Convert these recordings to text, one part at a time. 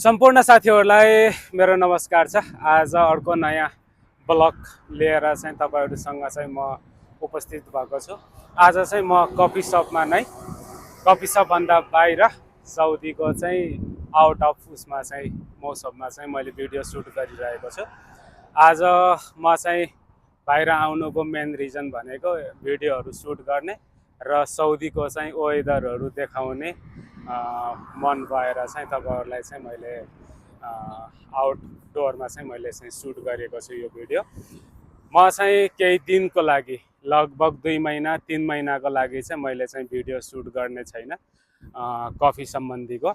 सम्पूर्ण साथीहरूलाई मेरो नमस्कार छ। आज अर्को नयाँ ब्लग लिएर चाहिँ तपाईहरुसँग चाहिँ म उपस्थित भएको छु। आज चाहिँ म कफी शपमा नै, कफी शप भन्दा बाहिर साउदीको चाहिँ आउट अफ उसमा चाहिँ मौसममा चाहिँ मैले भिडियो सुट गरिरहेको छु। आज म चाहिँ बाहिर आउनुको मेन रिजन भनेको भिडियोहरू सुट गर्ने र साउदीको चाहिँ वेदरहरू देखाउने मन भएर चाहिँ तपाईहरुलाई चाहिँ मैले आउटडोरमा चाहिँ मैले चाहिँ सुट गरेको छु यो भिडियो। म चाहिँ केही दिनको लागि लगभग 2 महिना 3 महिनाको लागि चाहिँ मैले चाहिँ भिडियो सुट गर्ने छैन कफी सम्बन्धीको,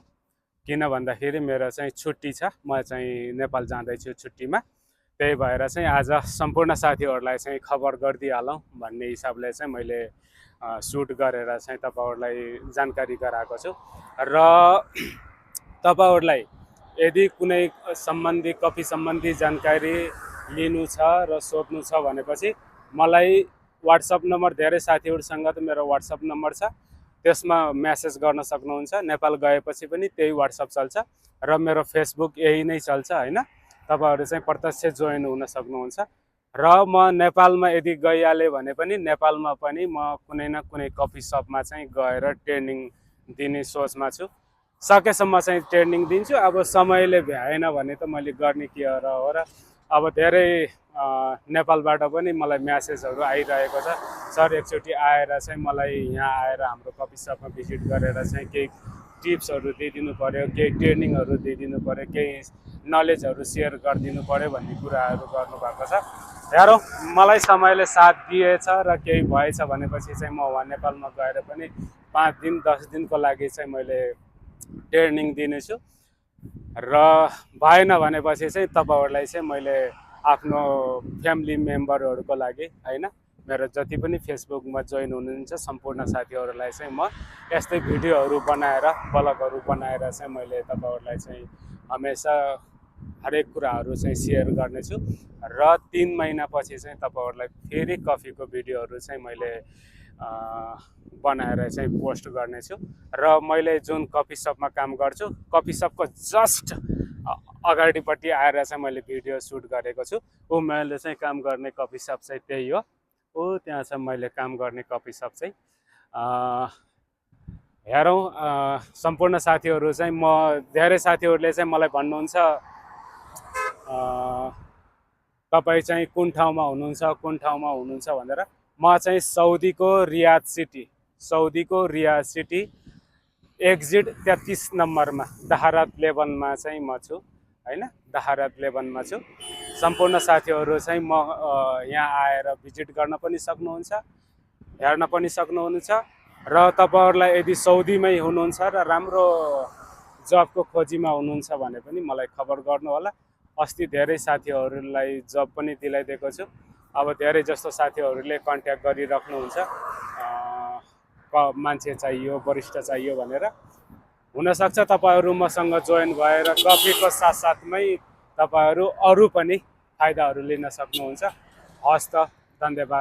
किन भन्दाखेरि मेरो चाहिँ छुट्टी छ। म चाहिँ नेपाल जाँदैछु छुट्टीमा, त्यही भएर चाहिँ आज सम्पूर्ण साथीहरूलाई चाहिँ खबर गरिदिइहालौँ भन्ने हिसाबले चाहिँ मैले सुट गरेर चाहिँ तपाईहरुलाई जानकारी गराएको छु। र तपाईहरुलाई यदि कुनै सम्बन्धी कफी सम्बन्धी जानकारी लिनु छ र सोध्नु छ भनेपछि मलाई व्हाट्सएप नम्बर, धेरै साथीहरुसँग त मेरो व्हाट्सएप नम्बर छ, त्यसमा मेसेज गर्न सक्नुहुन्छ। नेपाल गएपछि पनि त्यही व्हाट्सएप चल्छ र मेरो फेसबुक यही नै चल्छ हैन। तपाईहरु चाहिँ प्रत्यक्ष जोइन हुन सक्नुहुन्छ। र म नेपालमा यदि गइहाले भने पनि नेपालमा पनि म कुनै न कुनै कफी शपमा चाहिँ गएर ट्रेनिङ दिने सोचमा छु। सकेसम्म चाहिँ ट्रेनिङ दिन्छु। अब समयले भ्याएन भने त मैले गर्ने के हो र। अब धेरै नेपालबाट पनि मलाई मेसेजहरू आइरहेको छ, सर एकचोटि आएर चाहिँ मलाई यहाँ आएर हाम्रो कफी शपमा भिजिट गरेर चाहिँ केही टिप्सहरू दिइदिनु पर्यो, केही ट्रेनिङहरू दिइदिनु पर्यो, केही नलेजहरू सेयर गरिदिनु पर्यो भन्ने कुराहरू गर्नुभएको छ। हेरौँ मलाई समयले साथ दिएछ र केही भएछ भनेपछि चाहिँ म वहाँ नेपालमा गएर पनि 5 दिन 10 दिनको लागि चाहिँ मैले ट्रेनिङ दिनेछु। र भएन भनेपछि चाहिँ तपाईहरुलाई चाहिँ मैले आफ्नो फ्यामिली मेम्बरहरूको लागि हैन, मेरो जति पनि फेसबुकमा जोइन हुनुहुन्छ सम्पूर्ण साथीहरुलाई चाहिँ म यस्तै भिडियोहरू बनाएर ब्लगहरू बनाएर चाहिँ मैले तपाईहरुलाई चाहिँ हमेशा हरेक कुराहरू चाहिँ सेयर गर्नेछु। र 3 महिनापछि चाहिँ तपाईहरुलाई फेरि कफीको भिडियोहरू चाहिँ मैले बनाएर चाहिँ पोस्ट गर्नेछु। र मैले जुन कफी शपमा काम गर्छु, कफी शपको जस्ट अगाडिपट्टि आएर चाहिँ मैले भिडियो सुट गरेको छु। मैले चाहिँ काम गर्ने कफी शप चाहिँ त्यही हो। त्यहाँ चाहिँ मैले काम गर्ने कफी शप चाहिँ हेरौँ सम्पूर्ण साथीहरू चाहिँ म धेरै साथीहरूले चाहिँ मलाई भन्नुहुन्छ तपाईँ चाहिँ कुन ठाउँमा हुनुहुन्छ भनेर। म चाहिँ साउदीको रियाद सिटी एक्जिट 33 नम्बरमा दहरात 11मा चाहिँ म छु हैन, दहरात 11मा छु। सम्पूर्ण साथीहरू चाहिँ म यहाँ आएर भिजिट गर्न पनि सक्नुहुन्छ, हेर्न पनि सक्नुहुन्छ। र तपाईहरुलाई यदि साउदीमै हुनुहुन्छ र राम्रो जबको खोजीमा हुनुहुन्छ भने पनि मलाई खबर गर्नु होला। अस्ति धेरै साथीहरूलाई जब पनि दिलाइदिएको छु। अब धेरै जस्तो साथीहरूले कन्ट्याक्ट गरिराख्नुहुन्छ मान्छे चाहियो, वरिष्ठ चाहियो भनेर। हुनसक्छ तपाईहरु मसँग जोइन भएर कफीको साथसाथमै तपाईहरु अरू पनि फाइदाहरू लिन सक्नुहुन्छ। हस् त, धन्यवाद।